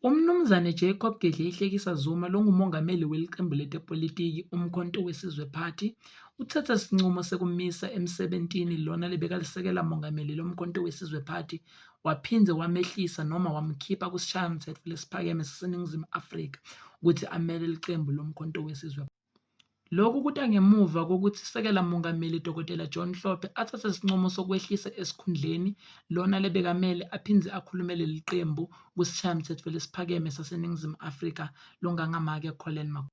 Umnumzane Jacob Gedleyihlekisa Zuma longumongameli welicembu letepolitiki Umkhonto weSizwe Party utsetse sincumo sekumisa emsebentini lona lebekalisekela mongameli leMkhonto weSizwe Party waphindze wamehlisa noma wamkhipha kusishayamtsetfo lesiphakeme saseNingizimu Afrika kutsi amele licembu leMkhonto weSizwe. Loku kuta ngemuva kwekutsi Sekela Mongameli Dkt John Hlophe atsatse sincumo sekwehlisa esikhundleni lona lebekamele aphindze akhulumele lelicembu kuSishayamtsetfo lesiphakeme saseNingizimu Afrika longangamake Collen Makhubele.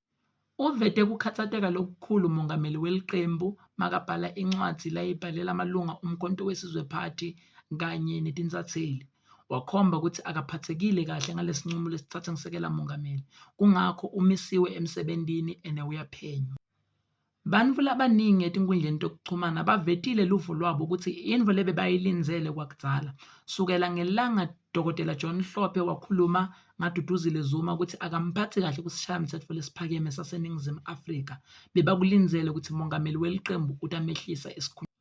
Uvete kukhatsateka lokukhulu mongameli welicembu makabhala incwadzi layibhalela malunga Umkhonto weSizwe Party kanye netintsatseli, wakhomba kutsi akaphatsekile kahle ngalesincumo lesitsatfwe ngusekela mongameli kungako umisiwe emsebentini ene uyaphenywa. Bantfu labaningi etinkhundleni tekuchumana bavetile luvo lwabo kutsi intfo lebebayilindzele kwakudzala sukela ngelanga Dkt John Hlophe wakhuluma ngaDuduzile Zuma kutsi akamphatsi kahle kusishayamtsetfo lesiphakeme saseNingizimu Afrika bebakulindzele kutsi mongameli welicembu utamehlisa esikhundleni.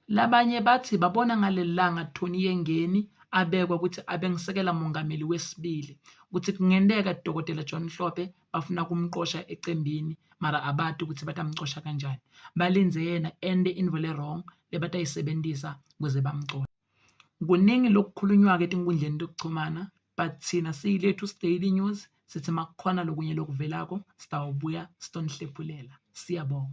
Labanye batsi babona ngalelilanga Tony Yengeni abekwa kutsi abe ngusekela mongameli wesibili kutsi kungenteka Dkt John Hlophe bafuna kumcosha ecembini mara abati kutsi batamcosha kanjani. Balindze yena ente intfo le-wrong lebatayisebentisa kuze bamcoshe. Kuningi lokukhulunywako etinkhundleni tekuchumana but tsina siyiLethu's Daily News sithi makukhona lokunye lokuvelako sitawubuya sitonihlephulela. Siyabonga.